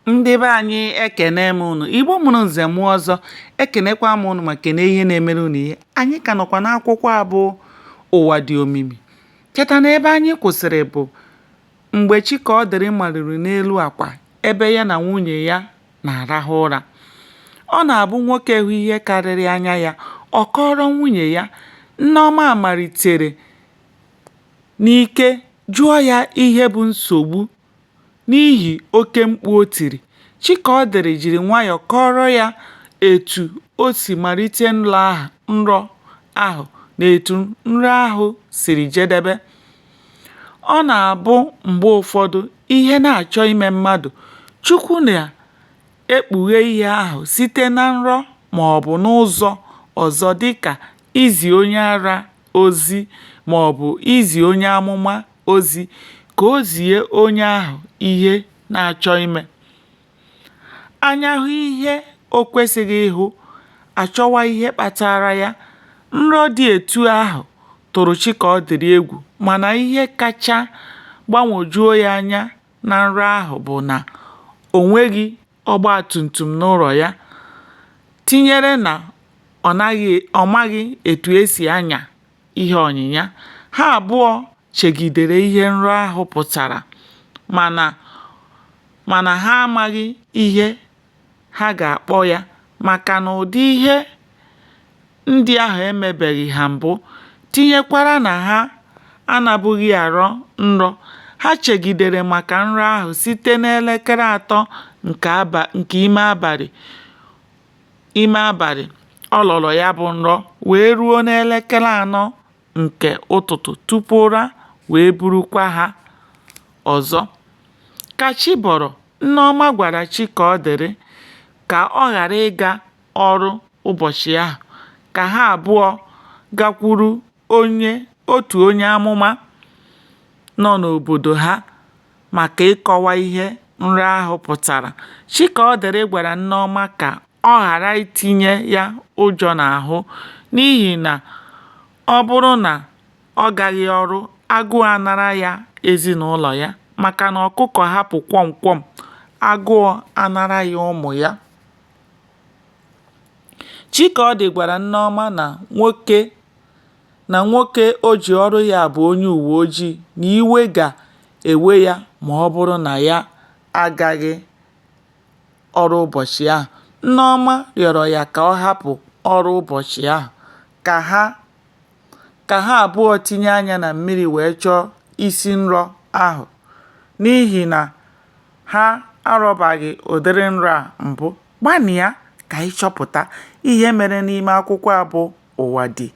Ndị be anyị ekene m unu. Igbo mụrụ nze mụọ ọzọ, ekenekwa m unu ma kene ihe na-emere unu ihe. Anyị ka nọkwa n'akwụkwọ a bụ Ụwa Dị Omimi. Cheta na ebe anyị kwụsịrị bụ mgbe Chikaọdịrị maliri n'elu akwa ebe ya na nwunye ya na-arahụ ụra. Ọ na-abụ nwoke hụ ihe karịrị anya ya, ọ kọọrọ nwunye ya. Nneọma malitere n'ike jụọ ya ihe bụ nsogbu n'ihi oke mkpu o tiri. Chikaọdịrị jiri nwayọọ kọọrọ ya etu o si malite nrọ ahụ na etu nrọ ahụ siri jedebe. Ọ na-abụ mgbe ụfọdụ ihe na-achọ ime mmadụ, Chukwu na-ekpughe ihe ahụ site na nrọ maọbụ n'ụzọ ọzọ dịka izi onye ara ozi maọbụ izi onye amụma ozi ka o zie onye ahụ ihe na-achọ ime. Anya hụ ihe o kwesịghị ịhụ, a chọwa ihe kpatara ya. Nrọ dị etu ahụ tụrụ Chikaọdịrị egwu mana ihe kacha gbagwojuo ya anya na nrọ ahụ bụ na o nweghị ọgbatumtum n'ụlọ ya, tinyere na ọ maghị etu e si anya ihe ọnyịnya. Ha abụọ chegidere ihe nrọ ahụ pụtara mana ha amaghị ihe ha ga-akpọ ya maka na ụdị ihe ndị ahụ emebeghị ha mbụ, tinyekwara na ha anabụghị arọ nrọ. Ha chegidere maka nrọ ahụ site n'elekere atọ nke ime abalị ọ rọrọ ya bụ nrọ wee ruo n'elekere anọ nke ụtụtụ tupu ụra wee burukwa ha ọzọ. Ka chi bọrọ, Nneọma gwara Chikaọdịrị ka ọ ghara ịga ọrụ ụbọchị ahụ, ka ha abụọ gakwuru otu onye amụma nọ n'obodo ha maka ịkọwa ihe nrọ ahụ pụtara. Chikaọdịrị gwara Nneọma ka ọ ghara itinye ya ụjọ n'ahụ n'ihi na ọ bụrụ na ọ gaghị ọrụ, agụụ anara ya ezinụlọ ya maka na ọkụkọ hapụ kwọm kwọm, agụụ anara ya ụmụ ya. Chikaọdị gwara Nneọma na nwoke o ji ọrụ ya bụ onye uweojii na iwe ga-ewe ya ma ọ bụrụ na ya agaghị ọrụ ụbọchị ahụ. Nneọma rịọrọ ya ka ọ hapụ ọrụ ụbọchị ahụ ka ha abụọ tinye anya na mmiri wee chọọ isi nrọ ahụ n'ihi na ha arọbaghị ụdịrị nrọ a mbụ. Gbanịa ka ị chọpụta ihe mere n'ime akwụkwọ a bụ Ụwa Dị.